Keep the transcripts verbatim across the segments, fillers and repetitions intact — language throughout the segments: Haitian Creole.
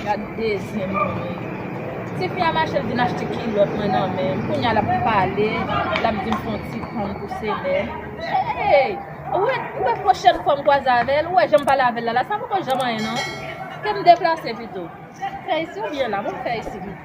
Gad dezyen mwen. Tifi a mache, l vin achte kilòt mwen nan men m. Kounye a l ap pale, l ap di m fè yon ti pann pou semèn. Hey! Ou wè, ou wè pwochèn fwa m kwaze avè l, ou wè jan m pale avè l la, la, sa poko janm anyen non. Ke m deplase pito. Fè isi oubyen la, bon, fè isi pito.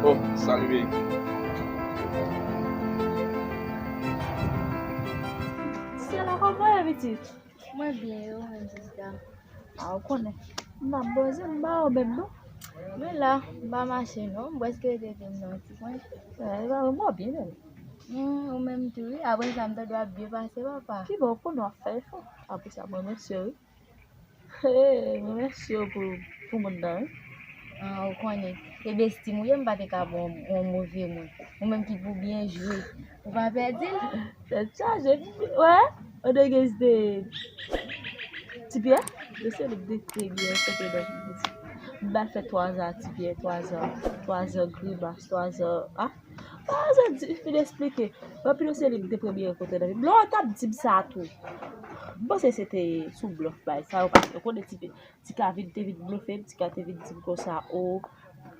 Oh, salut, baby. Sela, kòman w ye, pitit? Mwen byen, e ou menm, sista? A, ou konnen. M pa poze, m pa ou menm, non. Mwen la, m pa mache, non. M prèske rete vin nan ti kwen. E, e, mwen byen, menm. Hmm, ou menm tou, wi. Apre sa, m tande w ap byen pase, papa. Ki bò, ou konnen w ap fè efò. Apre sa, mwen, mwen sere. Hey, mwen remèsye w pou, pou moun nan, wi. Ah, ou konnen, e bestim ou ye, m pa te ka ba w yon move mo. Ou menm ki pou byen jwe, ou pa pèdi l. Tèt chaje, wè, ou te gen de Ti Pyè, se li k te trè byen, se te donk, m ba l fè twa zan a Ti Pyè, twa zan, twa zan grimas, twa zan, ah, ah, sa di, fin esplike. Bon, anpil se li m te premye rankontre nan vi m. Lè w t ap di m sa tou. M panse se te sou blòf bay sa yo, paske w konnen Ti Pyè, Ti Ka vin te vin blofe m, Ti Ka te vin di m konsa, o,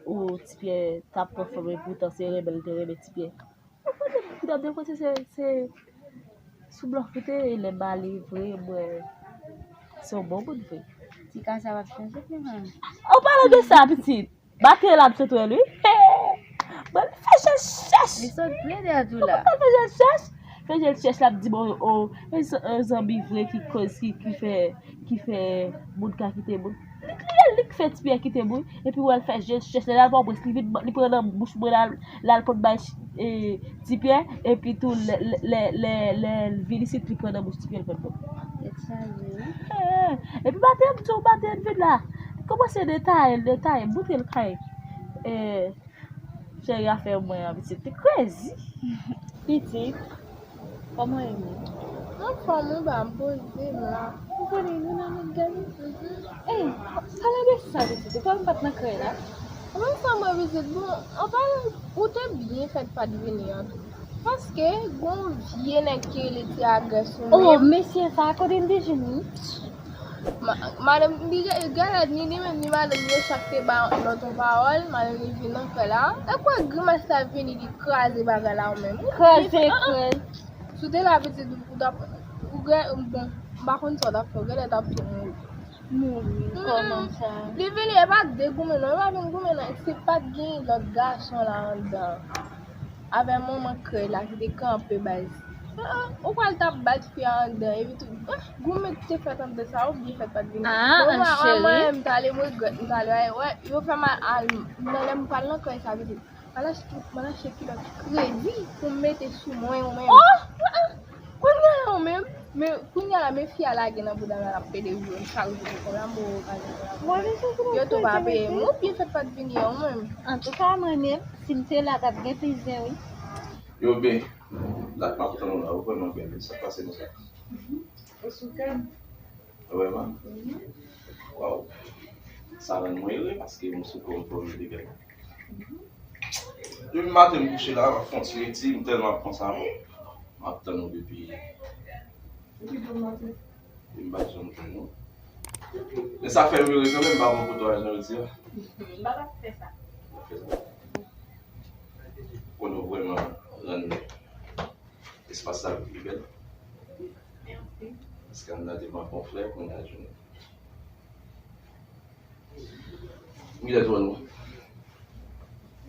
o, Ti Pyè t ap pran fanm, epoutan se renmen l te renmen Ti Pyè. Ou konnen, m t ap panse se, se sou blòf ou te ye, lè m ale vre, mwen, se yon bon moun vre. Ti Ka sa p ap chanje, non, manmi. An palan de sa, pitit, Batè la m sot wè l wi. Mwen fè chèch chèch. Li sot ple dèyè tou la. Mwen fè chèch chèch. Fè chèch chèch la m di bon o, e zanmi vre ki koz ki, ki fè, ki fè moun ka kite moun. Li, li, li k fè Ti Pyè kite moun. Epi wè l fè chèch chèch la, l al pran pwès, li vin, li pran nan bouch mwen la, l al pot bay e, Ti Pyè, epi tou lè, lè, lè, lè, lè l vin isit, li pran nan bouch Ti Pyè, l pran nan bouch. Tèt chaje, wi. Eh, epi maten, m di w maten, l vin la. Li kòmanse netaye l, netaye l, boute l kay. Eh, cheri afè mwen an, pitit, li crazy. Pitit, kòman w ye menm? Anfòm, wi, ba, m poze m la. Ou konnen nou nan nèg gade. Eh, pale de sa, pitit, ou kwè m pa t nan kay la? Anfòm, wi, pitit, bon, anfòm, ou te byen fèt pa t vini an tou. Paske, gon vye nèg ki rele ti agrès ou menm. Oh, mesye sa, kote l te jwenn li? Ma-, madanm, li, gade, ni li menm, ni madanm yo chak te ba lòt yon pawòl, madanm li vin nan kay la. E kwè grimas la vini, li kraze bagay la ou menm. Kraze, kraze. Si w te la pitit, ou t ap, ou gen, bon, m pa konn sa w t ap fè, ou genlè t ap tou mouri. Mouri, kòman sa? Li vini, e pa de goumen non, e pa vin goumen non, se pa t gen lòt gason la anndan. Avè manman krèy la ki te kanpe baz. Ah, ah, ou pral t ap bat fi a anndan, epi tou, ah, goumen ki te fèt anndan sa, ou byen fèt pa t vini. Ah, bon, mwen, mwen, m t ale, m regrèt, m t ale, wè, yo fè m al, al, nan lè m pral nan krèy sa, pitit. M al achte, m al achte kilòt kredi pou m mete sou mwen, ou menm. Oh! Kounye a la, ou menm, men kounye a la, men fi a lage nan bouda m la, l ap pede jwe m chak jou pou kòb la, m poko ka jwenn kòb la pou mwen. Yo tou pa peye m, ou byen fèt pa t vini an, ou menm. Antouka, mwen menm, si m te la, t ap gen plis zen, wi. Yo, ben, dat m ap tann ou la, ou vrèman bèl, sa k pase konsa? Ou sou kè m. Vrèman? Waw. Sa rann mwen ere paske m sou kò m fò m te bèl. Depi maten m kouche la, m ap fè yon ti reti, m tèlman ap panse a ou. M ap tann ou depi. Depi bon maten. Depi m pa t janm jwenn ou. Men sa fè m ere kanmenm, m pa konn kote w al jan jodi a. M pa t ap fè sa. Ou fè sa. Konnen w vrèman rann espas la vin pi bèl. Paske anndan te manke yon flè, kounye a jwenn. Mwen genlè twò lwen.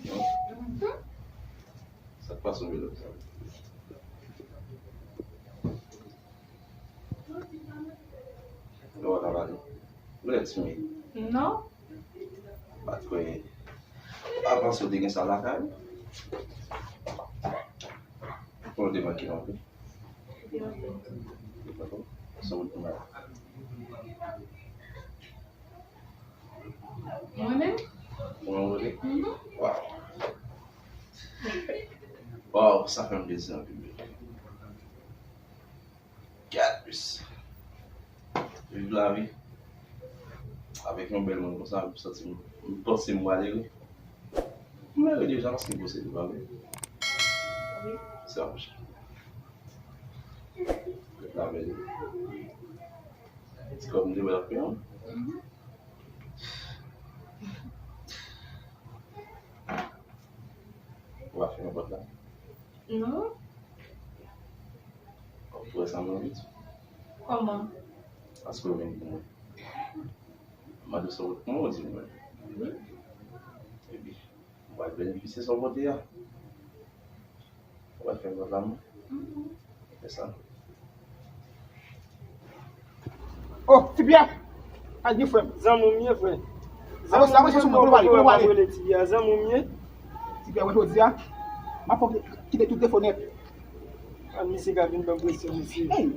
Non? Sa k pase w, medam sa? Yo, w ap pale. Ou lè timid. Non. Pa t kwè. Avanse w te gen sa lakay ou? Kote w te manke anpil? Sou wout pou m al. Mwen menm? Ou menm kote? Mhm. Waw. Waw, sa fè m plezi anpil, wi. Gad, plis. Viv lavi. Avèk yon bèl moun konsa, m santi m, m panse m malere. M malere deja paske m posede, pa vre? Wi. Sa, monchè. Lèt la bèl. Ti kòb m te wè l ap fè an. Ou pa fèmen pòt la? Non. Ou wè sa m anvi di? Kòman? Paske ou vin pou mwen. M mande w sa w, kòman w di mwen? Wi. Epi, m pral benefisye sa w pote a. Ou pral fè m pòt la mwen? Mhm. Fè sa. Oh, Ti Pyè! Al gen frè m. Zanmi m ye, frè. Apre sa, apre sa, sou mwen, kote w ale, kote w ale? Zanmi m ye. Ti Pyè, wè jodi a, m ap fè w kite tout defo nèt. A, misye ka vin ban m presyon, mesye. Hey!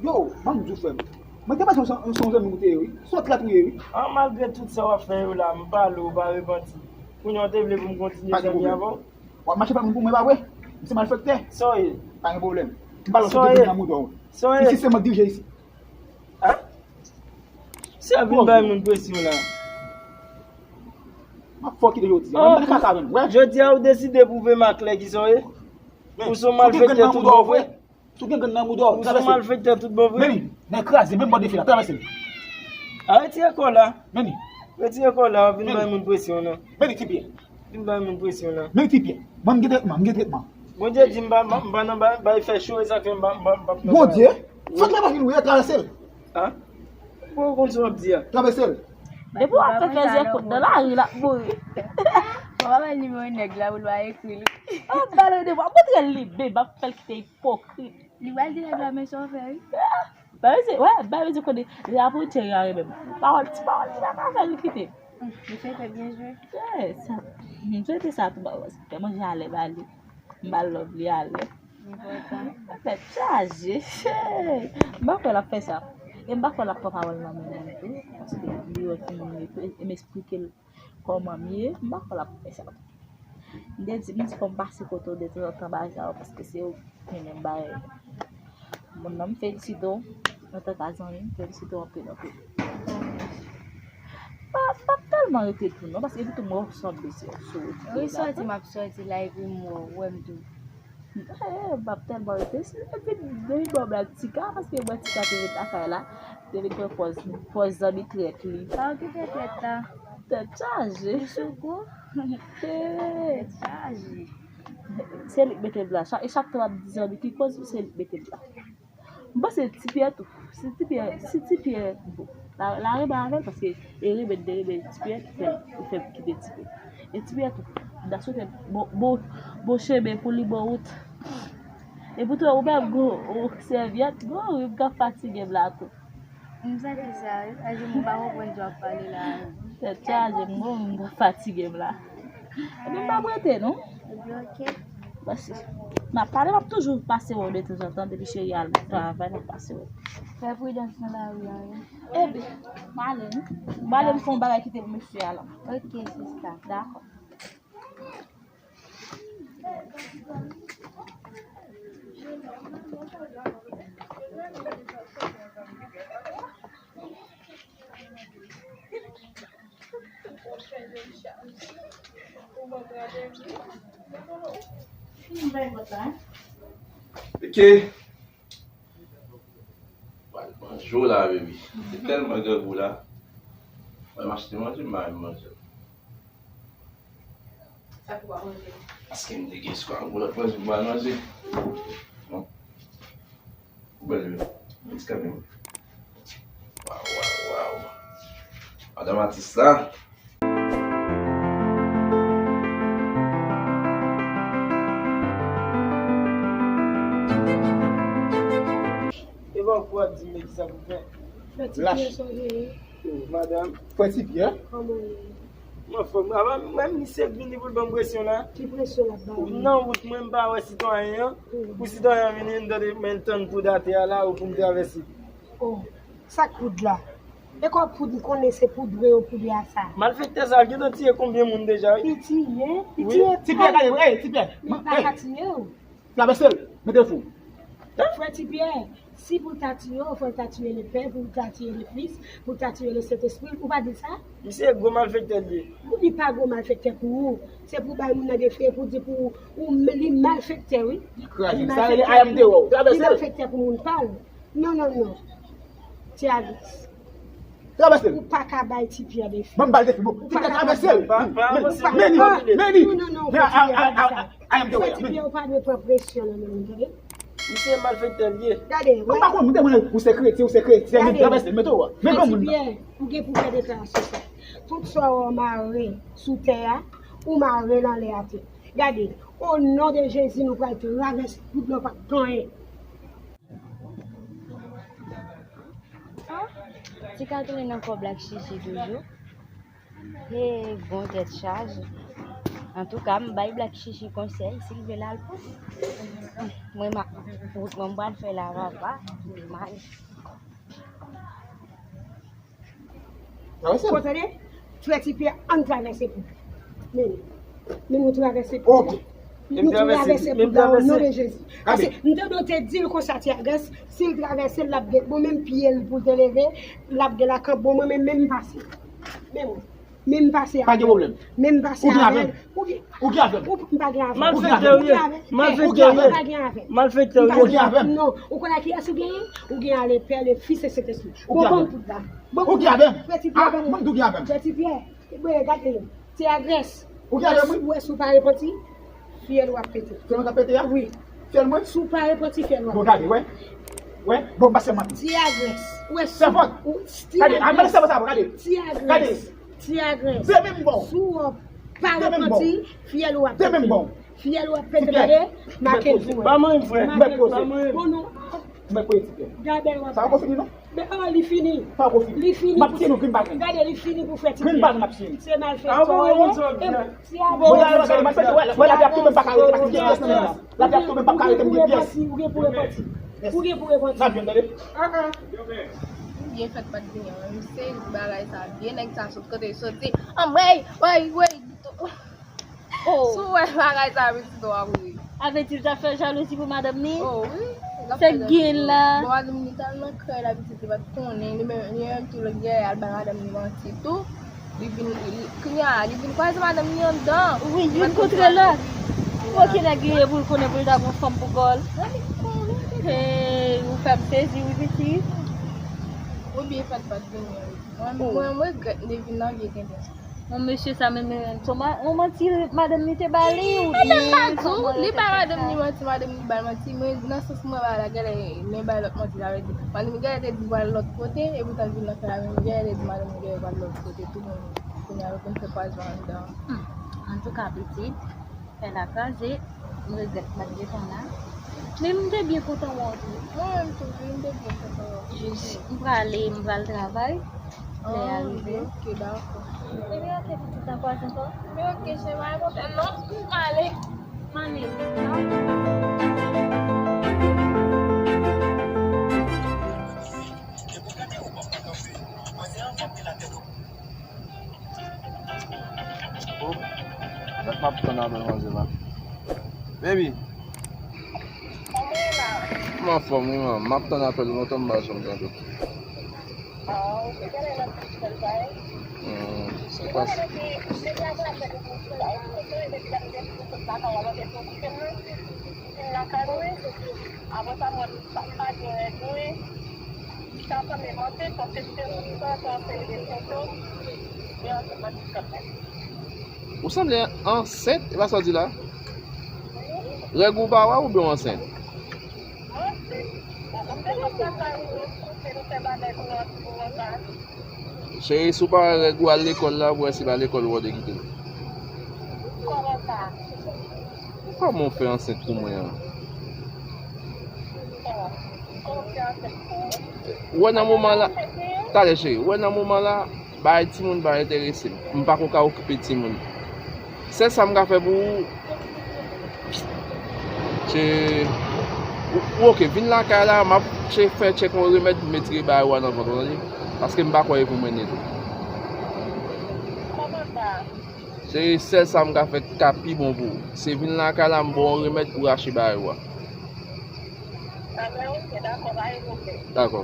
Yo, ban m di w, frè m. Mwen te panse se yon zanmi ou te ye, wi. Se yon trèt ou ye, wi. A, malgre tout sa w ap fè yo la, m pale w, ou pa repanti. Kounye a w te vle pou m kontinye zanmi avè w? W ap mache pa moun pou mwen, pa vre? M se malfektè. Sa w ye? Pa gen pwoblèm. M pa lòt sou depi nan moutò. Sa w ye? Isi se mwen k dirije isi. A? Sa vin bay moun presyon la. M ap fè w kite jodi a. Oh, m ap kaka menm, wè. Jodi a ou deside pwouve m aklè kisa w ye? Ou se yon malfektè tout bon vre. Si w gen grenn nan mouda w, travèse l. Ou se malfektè tout bon vre. Men li, nan kraze, menm bò defi la, travèse l. A, retire kò w la. Men li. Retire kò w la, w ap vin bay moun presyon, non. Men li, Ti Pyè. Vin bay moun presyon, non. Men li, Ti Pyè. Mwen, m gen tretman, m gen tretman. Bondye di m pa, m pa, m pa nan bay, bay fè cho, e sa k fè m pa, m pa, m pa, m pa. Bondye? Fòk la pa vin wè, travèse l. A? Ou konn sa w ap di a? Travèse l. Depi w ap fè fèzè kout nan lari, l ap mouri. Mwen pa bay nimewo nèg la pou l pa ekri l. An ba l de mwa, montre l li, bebe, m ap fè l kite ipokrit. Li pral di nèg la men sa w fè, wi. Ba yo di, wè, ba yo di konnen, lè ap retire a renmen m. Pawòl, ti pawòl, li pa ka fè l kite. Mesye fè byen jwe. Yes. M swete sa tou ba yo, fè manje alè ba li. M ba l love li alè. Enpòtan. Tèt chaje. M pa kwè l ap fè sa. E m pa kwè l ap pran pawòl nan men mwen tou. Paske li wè ki moun li tou. E m esplike l kòman m ye. M pa kwè l ap fè sa. M te di, m di fò m pase kote w detanzantan bagay sa yo, paske se ou ki mennen m bay. Moun nan, m felisite w. Antanke zanmi, m felisite w anpil, anpil. Pa, pa tèlman rete tou non, paske epi tou m wè w sanble se yon sou. Wi, sòti, m ap sòti la, epi m wè w, wè m tou. Eh, m ap tèlman rete. Si, epi, depi bò blag Tika, paske mwen Tika te vin lakay la, te vin pran pòz, pòz zanmi trèt li. Pa okipe trèt la. Tèt chaje. Li sou kou. Eh. Tèt chaje. Se li k mete m la. Chak, e chak tan m ap di zanmi ki koz, se li k mete m la. M panse Ti Pyè tou. Si Ti Pyè, si Ti Pyè, bon, la, la renmen avè l paske e renmen, de renmen Ti Pyè ki fè, ki fè m kite Ti Pyè. E Ti Pyè tou, m ta swete bon, bon, bon chemen pou li, bon wout. E poutan ou menm, gwo, ou sèvyèt, gwo, wi, m ka fatige m la tou. M santi sa, wi. Paske m pa konprann sa w ap pale la. Tèt chaje, m, m fatige m la. Epi m p ap rete, non. Epi, oke. Mèsi. M ap pale, m ap toujou pase wè w detanzantan, depi cheri al travay, m ap pase wè w. Fè pridans nan lari a, wi. Epi, m ale, non. M ale, m fè yon bagay kite pou mesye a la. Oke, sista. Dakò. Ok. Pral manje w la, baby. Se tèlman grangou la. Mwen m achte manje, m pa menm manje. Sa pou w pa manje? Paske m te gen eskwalon pou lòt manje m pral manje. Non. Ou bèl, wi. Ti kanmenm. Waw, waw, waw. Madanm atis la. E bon, pou w ap di m, men ki sa pou fè. Fè ti pye sonje. Madanm. Frè Ti Pyè? Kòman w ye? Mwen fò, mwen, mwen, misye vini pou l ban m presyon la. Ki presyon l ap ba ou? Nan wout mwen, m pa wè sitwayen an. Pou sitwayen an vini, m tande, men l tann poud atè a la, ou pou m travèse. Oh, sa k poud la? E kò poud, m konnen se poud vre yo poudre a sa. Malfektè sa, gentan tiye konbyen moun deja, wi? Li tiye, li tiye. Ti Pyè, gade, ey, Ti Pyè. Li pa ka tiye w. Travèse l, mete l fou. Frè Ti Pyè, si pou l ta tiye w, fò l ta tiye Lepè, pou l ta tiye Lefis, pou l ta tiye Lesentespri, ou pa di sa? Misye gwo malfektè l ye. Li pa gwo malfektè pou ou. Se pou bay moun nan defi, pou di pou ou, li malfektè, wi. Kraze, sa rele I am the world. Li malfektè pou moun pa l. Non, non, non. Ti Agnes. Travèse l. Ou pa ka bay Ti Pyè defi. Ban m ba l defi, bon. Ti Pyè travèse l. Meni, meni. Non, non, non, frè Ti Pyè pa di sa. Frè Ti Pyè, ou pa dwe pran presyon nan men moun, tande? Misye malfektè l ye. Gade, m pa konn, m te konnen ou se kretyen, ou se kretyen, men travèse l, mete w. Men granmoun nan. Frè Ti Pyè, ou gen pou fè deklarasyon sa. Tout sa w mare sou tè a, ou mare l anlè a tou. Gade, o non de Jezi, nou pral travèse tout, nou p ap gen anyen. Ah, ti Catherine ankò Black Chichi toujou. He, bon tèt chaje. Antouka, m bay Black Chichi konsèy, si l vle l al pran. Mwen, ma, wout mwen, m pral fè la, papa. Mal. Travèse l. Ou tande? Frè Ti Pyè, ann travèse poud la. Men, men nou travèse poud la. Ok. Nou travèse poud la, o non de Jezi. Paske m tande w te di l konsa, Ti Agnes, si l travèse l, l ap gen, bon, menm pye l pou l te leve, l ap gen lakanp, bon, mwen menm, menm pase. Men mwen, menm pase avè l. Pa gen pwoblèm. Menm pase avè l. Ou gen avè m. Ou gen avè m. Ou, m pa gen avè m. Malfektè w ye. Malfektè w ye. M pa gen avè m. Malfektè w ye. Ou gen avè m. Non. Ou konn ak kiyès ou genyen? Ou gen a Lepè, Lefis e Sentespri. Ou gen avè m. Bon, ban m poud la. Ou gen avè m. Frè Ti Pyè, ban m. Mwen tou gen avè m. Frè Ti Pyè, gade, Ti Agnes. Ou gen avè m, wi. Ou wè si w pa repanti, fyèl ou ap pete. Fyèl mwen k ap pete a? Wi. Fyèl mwen? Si w pa repanti, fyèl ou ap pete. Bon, gade, wè. Wè, bon, pa fè m manti. Ti Agnes. Ou wè si w... Gade, a, gade sèvant sa, gade. Ti Agnes. Gade. Ti Agnes. Demen m bon. Si w pa repanti, fyèl ou ap pete. Demen m bon. Fyèl ou ap pete, gade, make l pou mwen. Ba mwen, frè. Make l pou mwen. Bon, non. Mwen preye Ti Pyè. Gade, sa poko fini, non? Men, oh, li fini. Sa poko fini. Li fini. M ap tiye nou grenn pa grenn. Gade, li fini pou frè Ti Pyè. Grenn pa grenn ap tiye nou. Se malfektè w ye. Ti Agnes. Bon, gade, gade, malfektè, wè, wè, lapli ap tonbe, m pa ka rete, paske m gen pyès nan men m nan. Lapli ap tonbe, m pa ka rete, m gen pyès. Ou gen pou repanti. Ou gen pou repanti. N ap jwenn, tande. Ah, ah. Byen fèt pa t vini an. M sezi bagay sa. Byen nèg sa sot kote l soti. Anmwey, wey, wey. Oh. Si w wè bagay sa, pitit, w ap ri. Abitud ap fè jalouzi pou madanm ni. Oh, wi. Sa k gen la? Bon, madanm ni tèlman krèy la, pitit, li pa t konnen. Li menm, li menm tou, li genlè al bay madanm ni manti tou. Li vin, li, kounye a, li vin kwaze madanm ni anndan. Wi, youn kontre lòt. Wi. Bon, ki nèg li ye pou l konnen pou l ta pran fanm pou kò l? Mwen, li konnen. Hey, ou fè m sezi, wi, pitit. Ou byen fèt pa t vini an. Mwen, mwen, mwen regrèt m te vin nan vye tenten sa. Bon, mesye sa menm, se yon ma-, yon manti madanm ni te ba li oubyen kòman yo te fè sa? Madanm pa di w, li ba madanm ni manti, madanm ni ba l manti, men nan sans mwen ba la, genlè, men bay lòt manti, sa vle di, madanm ni genlè te di pral lòt kote, epoutan l vin nan kay la, men genlè te di madanm ni genlè pral lòt kote tou, men kounye a yo konn fè pwazon anndan. Hmm. Antouka, pitit, fè la kraze, m regrèt m pa t gentan la. Men m te byen kontan wè w tou. Mwen menm tou, wi, m te byen kontan wè w. Jis, m prale, m pral travay. Lè a rive. Ok, dakò. Ebyen, ok, pitit, ankouraje ankò. Men ok, cheri, pa gen pwoblèm non. M ale. M ale. Oh, dat m ap tann apèl manzè la. Baby. Kòman w ye la? M anfòm, wi, man. M ap tann apèl ou lontan, m pa janm tande w. Ah, ok, genlè nan ti sèl sa, wi. Hmm, se pa sa. Lakay mwen, apre sa, mwen pa, pa gen règ mwen. Sa sanble manti, paske se yon ti tan, se yon seri de foto, men an tout mwen di kanmenm. Ou sanble ansent, e pa sa w di la? Règ ou pa wè oubyen w ansent? Mwen, si, bon, m te konn sa ka rive, si nou fè bagay pou yon ti moman sa. Cheri, si w pa wè règ ou, al lekòl la, pou w wè si pa lekòl ou wè w te kite l. Kòman sa? Kòman w fè ansent pou mwen an? Ou wè nan moman la, talè cheri, ou wè nan moman la, Bagay timoun pa enterese m. M pa ko ka okipe timoun. Sèl sa m ka fè pou ou, se, ou, ou oke, vin lakay la, m ap che-, fè tchèk yon remèd pou m retire bagay ou a nan vant ou, tande? Paske m pa kwè e pou mwen nèt. Se sèl sa m ka fè k ka pi bon pou ou. Se vin lakay la, m ba w yon remèd pou rache bagay ou a. Dakò.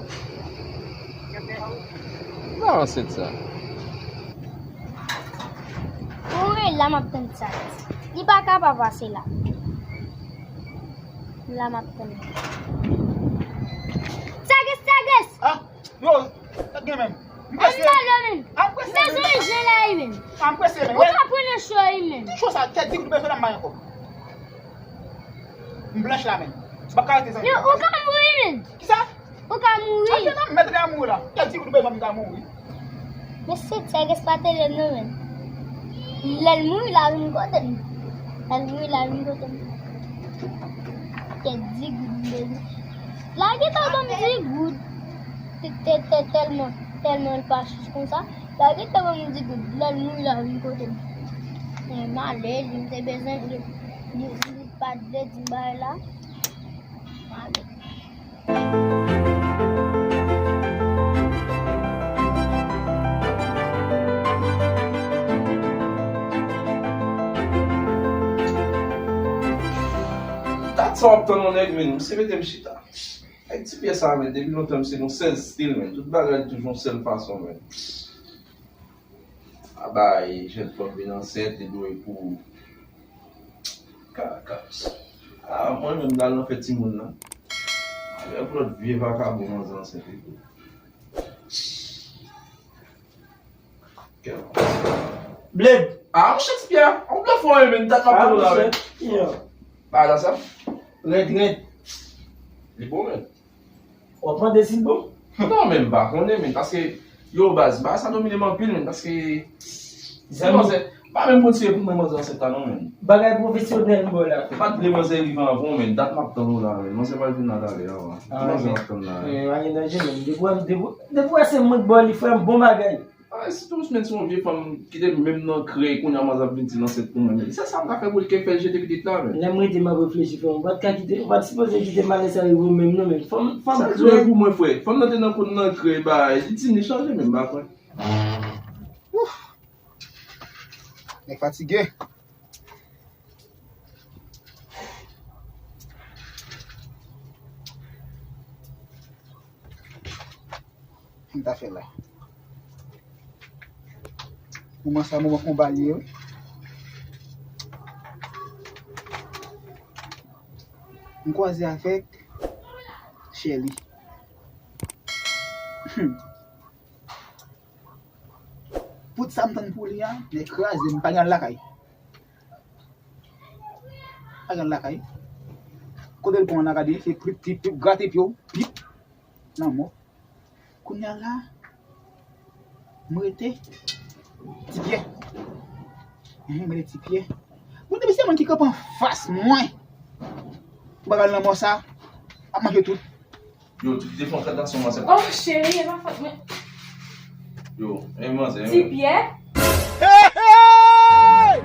Pa ansent sa. Ou rele la, m ap tann sa. Li pa ka pa pase la. La, m ap tann. Sages, Sages! Ah, yo, sa gen menm. M prese. Ann ale, men. M prese, men. M bezwen jen la, wi, men. Ah, m prese, men. Ou ka pran nan cho, wi, men. Ki cho sa? Kèt di goud bezwen nan may ankò. M blanch la, men. M pa ka rete zanmi. Men ou ka mouri, men. Kisa? Ou ka mouri. Atè non, mèt la mouri la. Kèl ti goud bezwen m ka mouri. Mesye, Tchègès pa tande non, men. Lè l mouri, l a vin kote m. Lè l mouri, l a vin kote m. Kèl ti goud bezwen. L a gentan ban m di goud. Te, te, te, tèlman, tèlman l pa chich konsa. L a gentan ban m di goud. Lè l mouri, l a vin kote m. Men m ale, li m te bezwen, li, li, li pa t vle di m bagay la. M ale. Dat sa w ap tann yon nèg vin, misye mete m chita. Nèg Ti Pyè sa, men, depi lontan misye gon sèl stil, men. Tout bagay li toujou yon sèl fason, men. A bay jèn fanm vin ansent, li dwe pou Karakas. A, mwen menm, m al nan fè timoun nan. Avèk lòt vye vakabon manzè ansent li tou. Bled! A, monchè Ti Pyè, on blofè w ye, men, dat m ap tann ou la, men. Bagay la sa? Rèd, rèd. Li bon, men. W ap mande si l bon? Non, men m pa konnen, men, paske, yo, baz, bagay sa domine m anpil, men, paske, se manzè, pa menm konn si e pou mwen manzè ansent la, non, men. Bagay pwofesyonèl m ba w la, frè. M pa t vle manzè rive anvan w, men, dat m ap tann ou la, men, manzè pral vin la talè a, wi. Manzè m ap tann la, wi. Pa gen danje, men, depi w, depi, depi w wè se mwen k ba w li, frè m, bon bagay. Ay, sitou, men, se yon vye fanm ki te menm nan krèy, kounye a manzè ap vin di l ansent pou mwen, men. Se sa m ka fè pou li ke fè l jete pitit la, men. Lè m rete, m ap reflechi, frè m. Ou pa t ka kite, ou pa t sipoze kite malè sa rive w menm, non, men. Fanm, fanm krèy. Sa l di pou mwen, frè. Fanm nan te nan koun nan krèy, bay. Li di m li chanje, men m pa kwè. Ouf! Nèg fatige. M ta fè la. Moman sa, moman konba li ye, wi. M kwaze avèk Shelly. Hmm. Poud sa m tann pou li a, men kraze, m pa gen lakay. Pa gen lakay. Kote l pran nan gade, se pip, pip, pip, grate pye w, pip. Nan mò. Kounye a la, m rete Ti Pyè. Enhen, m rete Ti Pyè. Bon, depi se moun ki kanpe anfas mwen, ou pa pral nan mò sa, ap manje tout. Yo, tout te fè yon fèt ansanm ansanm. Oh, cheri, e pa fòt mwen. Yo, e manzè, Ti Pyè? Hey, hey!